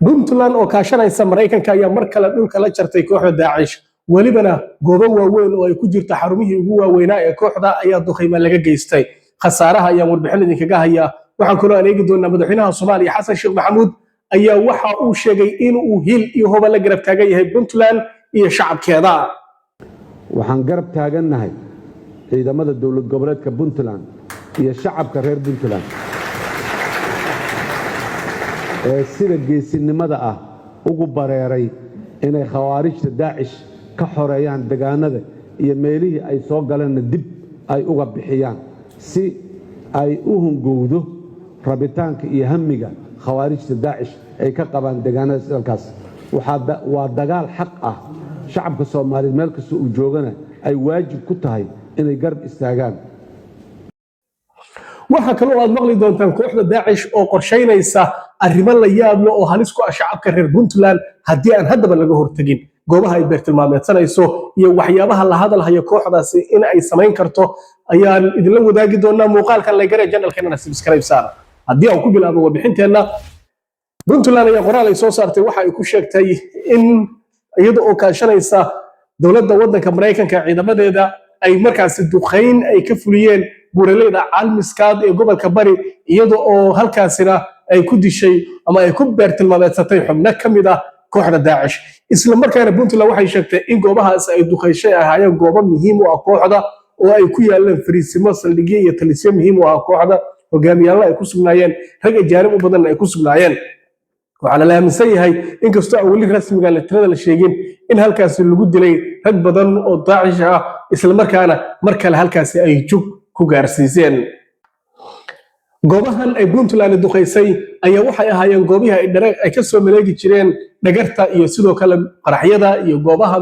Puntland oo kaashanaysa Maraykanka ayaa mar kale dhulka la jartay kooxda Daacish. Welibana goobo waaweyn oo ay ku jirto xarumihii ugu waaweynaa ee kooxda ayaa duqayma laga geystay. Khasaaraha ayaan warbixin idinkaga hayaa. Waxaan kaloo aan eegi doonaa madaxweynaha Soomaaliya Xasan Sheekh Maxamuud ayaa waxa uu sheegay in uu hil iyo hoba la garab taagan yahay Puntland iyo shacabkeeda. Waxaan garab taagannahay ciidamada dowlad goboleedka Puntland iyo shacabka reer Puntland ee sida geesinimada ah ugu bareeray inay Khawaarijta Daacish ka xoreeyaan degaanada iyo meelihii ay soo galeenna dib ay uga bixiyaan, si ay u hungowdo rabitaanka iyo hamiga Khawaarijta Daacish ay ka qabaan degaanada dalkaas. Waa dagaal xaq ah, shacabka Soomaaliyeed meel kasta uu joogana ay waajib ku tahay inay garab istaagaan. Waxaa kaloo aad maqli doontaan kooxda Daacish oo qorshaynaysa arrimo la yaab leh oo halis ku ah shacabka reer Puntland haddii aan haddaba laga hortegin. Goobaha ay beertilmaameedsanayso iyo waxyaabaha la hadalhayo kooxdaasi in ay samayn karto ayaan idinla wadaagi doonaa. Muuqaalkan like garee, channelkeenana subscribe saara. Haddii aan ku bilaabo warbixinteenna, Puntland ayaa qoraal ay soo saartay waxa ay ku sheegtay in iyada oo kaashanaysa dowladda waddanka Maraykanka, ciidamadeeda ay markaasi duqayn ay ka fuliyeen buuraleyda Calmiskaad ee gobolka Bari, iyada oo halkaasina ay ku dishay ama ay ku beertilmaameedsatay xubno ka mid ah kooxda Daacish. Isla markaana Puntland waxay sheegtay in goobahaas ay duqayshay ahaayeen goobo muhiim u ah kooxda, oo ay ku yaaleen fariisimo, saldhigyo iyo talisyo muhiim u ah kooxda, hogaamiyaallo ay ku sugnaayeen, rag ajaanib u badanna ay ku sugnaayeen. Waxaana la aaminsan yahay, inkastoo aan weli rasmiga tirada la sheegin, in halkaasi lagu dilay rag badan oo Daacish ah, islamarkaana mar kale halkaasi ay jug ku gaarsiiseen. Goobahan ay Puntland duqaysay ayaa waxay ahaayeen goobihii ay ka soo maleegi jireen dhagarta iyo sidoo kale qaraxyada iyo goobaha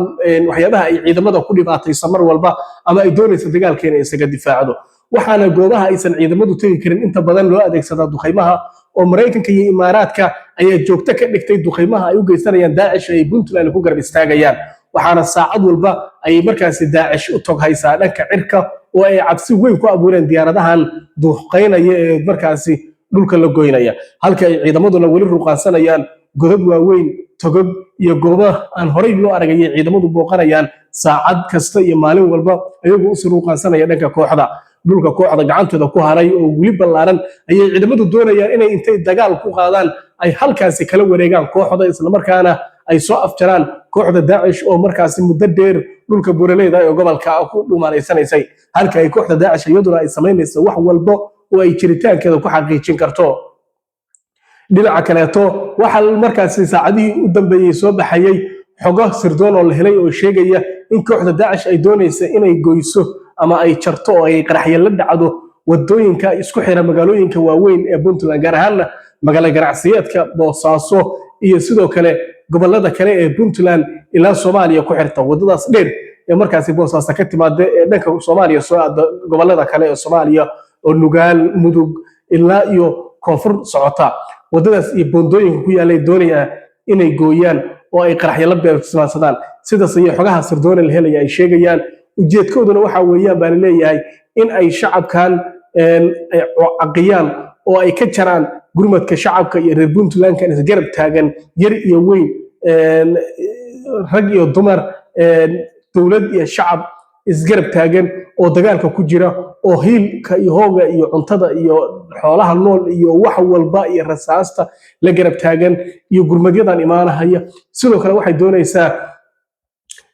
waxyaabaha ay ciidamada ku dhibaatayso mar walba ama ay doonayso dagaalka inay isaga difaacdo. Waxaana goobaha aysan ciidamadu tegi karin inta badan loo adeegsadaa duqaymaha, oo Maraykanka iyo Imaaraadka ayaa joogto ka dhigtay duqaymaha ay u geysanayaan Daacish ay Puntland ku garab istaagayaan. Waxaana saacad walba ay markaasi Daacish u tog haysaa dhanka cirka, oo ay cabsi weyn ku abuureen diyaaradahan duqaynaya ee markaasi dhulka la goynaya, halka ay ciidamaduna weli ruqaansanayaan godad waaweyn, togog iyo goobo aan horey loo aragayay ciidamadu booqanayaan saacad kasta iyo maalin walba, ayagoo usii ruuqaansanaya dhanka kooxda. Dhulka kooxda gacantooda ku haray oo weli ballaaran ayay ciidamadu doonayaan inay intay dagaal ku qaadaan ay halkaasi kala wareegaan kooxda, islamarkaana ay soo afjaraan kooxda Daacish oo markaasi muddo dheer dhulka buuraleyda ee gobolka ku dhumaalaysanaysay, halka ay kooxda Daacish iyaduna ay samaynayso wax walba oo ay jiritaankeeda ku xaqiijin karto. Dhinaca kaleeto, waxaa markaasi saacadihii u dambeeyey soo baxayey xogo sirdoon oo la helay oo sheegaya in kooxda Daacish ay doonaysa inay goyso ama ay jarto oo ay qaraxyo la dhacdo wadooyinka isku xira magaalooyinka waaweyn ee Puntland, gaar ahaanna magaalo ganacsiyeedka Boosaaso iyo sidoo kale gobolada kale ee Puntland ilaa Soomaaliya ku xirta. Wadadaas dheer ee markaasi Boosaaso ka timaada ee dhanka Soomaaliya soo aada, gobolada kale ee Soomaaliya oo Nugaal, Mudug ilaa iyo koonfur socota, wadadaas iyo boondooyinka ku yaalay doonaya inay gooyaan oo ay qaraxyo la beertilmaansadaan. Sidaas ayay xogaha sirdoona la helaya ay sheegayaan. Ujeedkooduna waxa weeyaan, baa laleeyahay, in ay shacabkan ay caqiyaan oo ay ka jaraan gurmadka shacabka iyo reer Puntlandkan isgarab taagan, yar iyo weyn, rag iyo dumar, dowlad iyo shacab isgarab taagan oo dagaalka ku jira, oo hiilka iyo hooga iyo cuntada iyo xoolaha nool iyo wax walba iyo rasaasta la garab taagan iyo gurmadyadan imaanahaya. Sidoo kale waxay doonaysaa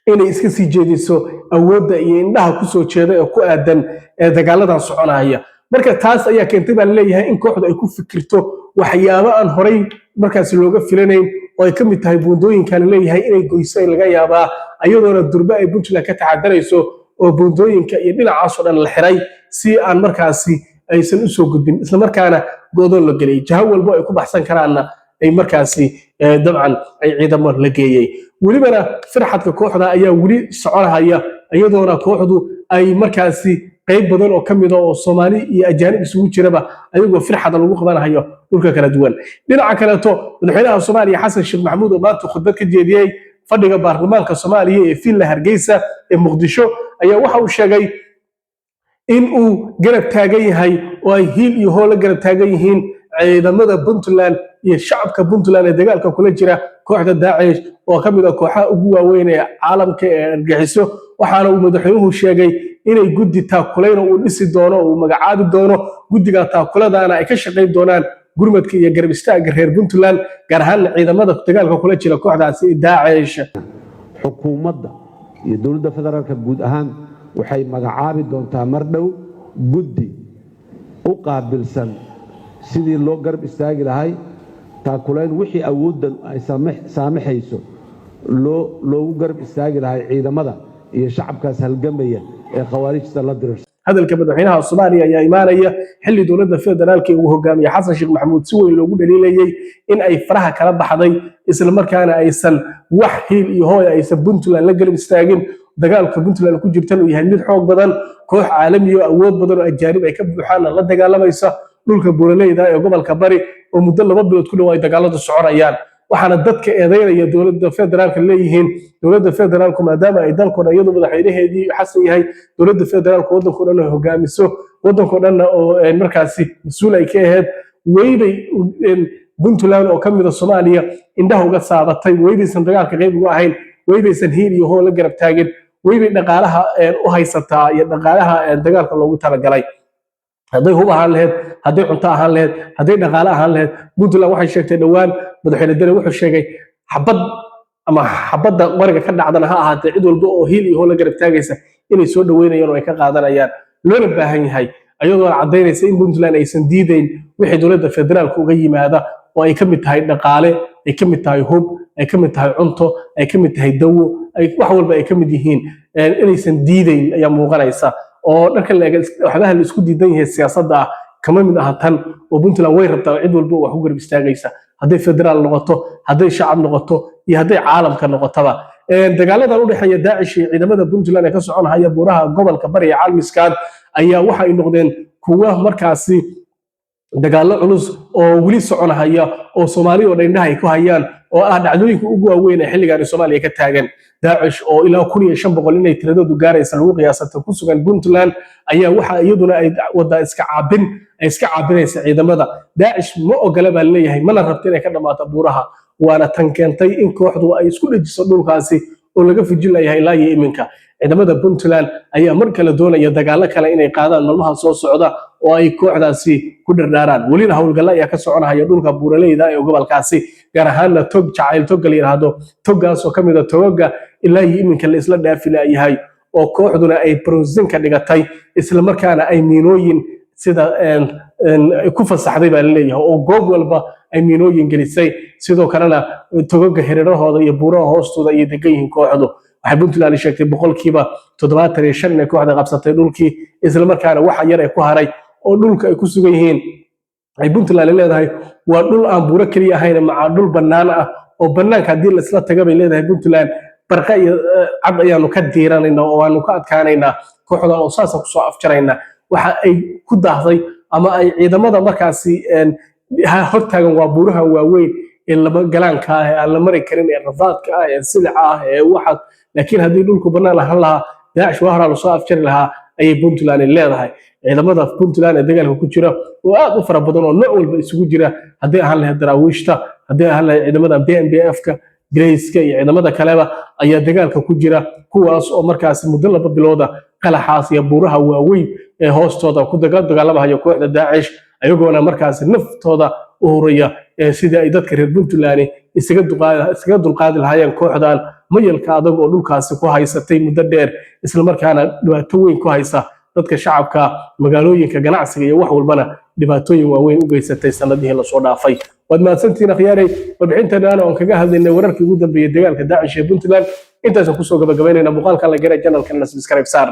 inay iska sii jeediso awoodda iyo indhaha kusoo jeeda ee ku aadan ee dagaaladan soconaya. Marka taas ayaa keentay, baa laleeyahay, in kooxdu ay ku fikirto waxyaabo aan horay markaasi looga filanayn, oo ay ka mid tahay buundooyinka laleeyahay inay goyso laga yaabaa, ayadoona durbe ay Puntland ka taxadarayso oo buundooyinka iyo dhinacaasoo dhan la xiray si aan markaasi aysan usoo gudbin, islamarkaana go'doon la geliyay, jaho walbo ay ku baxsan karaanna ay markaasi dabcan ay ciidamo la geeyey. Welibana firxadka kooxda ayaa weli soconahaya, iyadoona kooxdu ay markaasi qayb badan oo ka mid a oo Soomaali iyo ajaanib isugu jiraba ayagoo firxada lagu qabanahayo dhulka kala duwan. Dhinaca kaleeto, madaxweynaha Soomaaliya Xasan Sheekh Maxamuud oo maanta khudbad ka jeediyey fadhiga baarlamaanka Soomaaliya ee Villa Hargeysa ee Muqdisho ayaa waxa uu sheegay in uu garab taagan yahay oo ay hiil iyo hool la garab taagan yihiin Ciidamada Puntland iyo shacabka Puntland ee dagaalka kula jira kooxda Daacish, oo ka mid ah kooxaha ugu waaweyn ee caalamka ee argagixiso. Waxaana uu madaxweynuhu sheegay inay guddi taakulayna uu dhisi doono oo uu magacaabi doono. Guddiga taakuladaana ay ka shaqayn doonaan gurmadka iyo garab istaagga reer Puntland, gaar ahaan ciidamada dagaalka kula jira kooxdaasi Daacish. Xukuumadda iyo dowladda federaalka guud ahaan waxay magacaabi doontaa mar dhow guddi u qaabilsan sidii loo garab istaagi lahay, taakulayn wixii awooddan ay saamaxayso loogu garab istaagi lahay ciidamada iyo shacabkaas halgamaya ee Khawaarijta la dirirsan. Hadalka madaxweynaha Soomaaliya ayaa imaanaya xilli dowladda federaalka uu hogaamiye Xasan Sheekh Maxamuud si weyn loogu dhaliilayay in ay faraha kala baxday, isla markaana aysan wax hiil iyo hooy aysan Puntland la garab istaagin. Dagaalka Puntland ku jirtan uu yahay mid xoog badan, koox caalami oo awood badan oo ajaanib ay ka buuxaanna la dagaalamaysa dhulka buuraleyda ee gobolka Bari, oo muddo 2 bilood ku dhow ay dagaaladu soconayaan. Waxaana dadka eedeynaya dowladda federaalka leeyihiin, dowladda federaalku maadaama ay dalkoo dhan iyadu madaxweynaheedii Xasan yahay, dowladda federaalku waddankoo dhan ay hogaamiso, waddankoo dhanna oo markaasi mas-uul ay ka ahayd, weybay Puntland oo ka mid a Soomaaliya indhaha uga saabatay, weybaysan dagaalka qayb uga ahayn, weybaysan hiil iyo hoo la garab taagin, weybay dhaqaalaha u haysataa iyo dhaqaalaha dagaalka loogu talagalay, hadday hub ahaan lahayd, hadday cunto ahaan lahayd, hadday dhaqaale ahaan lahayd. Puntland waxay sheegtay dhowaan, madaxweyne Deni wuxuu sheegay, xabad ama xabadda qoriga ka dhacdana ha ahaatee, cid walba oo hiil iyo hoo la garab taagaysa inay soo dhaweynayaan oo ay ka qaadanayaan, loona baahan yahay, ayadoona caddaynaysa in Puntland aysan diidayn wixii dowladda federaalka uga yimaada, oo ay ka mid tahay dhaqaale, ay ka mid tahay hub, ay ka mid tahay cunto, ay ka mid tahay dawo, ay wax walba ay ka mid yihiin, inaysan diidayn ayaa muuqanaysa. Oo dhanka la eega, waxyaabaha la isku diidan yahay siyaasadda ah kama mid aha tan, oo Puntland way rabtaa cid walba oo wax ku garab istaagaysa, hadday federaal noqoto, hadday shacab noqoto iyo hadday caalamka noqotaba. Dagaaladan u dhexeeya Daacish iyo ciidamada Puntland ee ka soconahaya buuraha gobolka Bari ee Calmiskaad ayaa waxa ay noqdeen kuwa markaasi dagaallo culus oo weli soconahaya, oo Soomaali oo dhan indhaha ay ku hayaan, oo ah dhacdooyinka ugu waaweyn ee xilligan Soomaaliya ka taagan. Daacish oo ilaa 1500 inay tiradoodu gaaraysa lagu qiyaasato ku sugan Puntland ayaa waxa iyaduna ay wadaa iska caabin ay iska caabinaysa ciidamada. Daacish ma ogola baa leeyahay, mana rabto inay ka dhammaato buuraha, waana tan keentay in kooxdu ay isku dhejiso dhulkaasi oo laga fujin layahay ilaa iyo iminka. Ciidamada Puntland ayaa mar kale doonaya dagaallo kale inay qaadaan maalmaha soo socda oo ay kooxdaasi ku dhardhaaraan. Welina howlgalla ayaa ka soconahaya dhulka buuraleyda ee gobolkaasi, gaar ahaana Tog Jacayl, togga la yidhaahdo, toggaas oo ka mid a togoga ilaa iyo iminka la isla dhaafi laayahay, oo kooxduna ay frozen ka dhigatay, isla markaana ay miinooyin sida ku fasaxday baa laleeyahay, oo goob walba ay miinooyin gelisay. Sidoo kalena togoga hareerahooda iyo buuraha hoostooda ayay degan yihiin kooxdu. Waxay Puntland sheegtay 75% inay kooxda qabsatay dhulkii, isla markaana waxa yar ee ku haray oo dhulka ay ku sugan yihiin ay Puntland leedahay waa dhul aan buuro keliya ahayn, macaa dhul bannaan ah, oo bannaanka haddii laisla taga bay leedahay Puntland, barqa iyo cad ayaanu ka diiranaynaa oo aanu ka adkaanaynaa kooxdan oo saasa kusoo afjaraynaa. Waxa ay ku daahday ama ay ciidamada markaasi hortaagan waa buuraha waaweyn ee lama galaanka ah, ee aan la mari karin, ee rafaadka ah, ee silica ah, ee waxa. Laakiin haddii dhulku bannaan ahaan lahaa, Daacish waa horaa lasoo afjari lahaa, ayay Puntland leedahay. Ciidamada Puntland ee dagaalka ku jira oo aad u fara badan oo nooc walba isugu jira, hadday ahaan lahayd Daraawiishta, hadday ahaan lahayd ciidamada BNBF-ka, Grayska iyo ciidamada kaleba, ayaa dagaalka ku jira, kuwaas oo markaasi muddo 2 bilooda qalaxaas iyo buuraha waaweyn ee hoostooda ku dagaalamahaya kooxda Daacish, ayagoona markaasi naftooda u huraya sidii ay dadka reer Puntland isaga dulqaadi lahaayeen kooxdan mayalka adag oo dhulkaasi ku haysatay muddo dheer, islamarkaana dhibaato weyn ku haysa dadka shacabka, magaalooyinka, ganacsiga iyo wax walbana dhibaatooyin waaweyn u geysatay sanadihii lasoo dhaafay. Waad mahadsantihiin, akhyaarey. Warbixintan oon kaga hadlaynay wararkii ugu dambeeyey dagaalka Daacish ee Puntland intaasaan kusoo gabagabaynayna. Muuqaalka la gara, channelkan subscribe saar.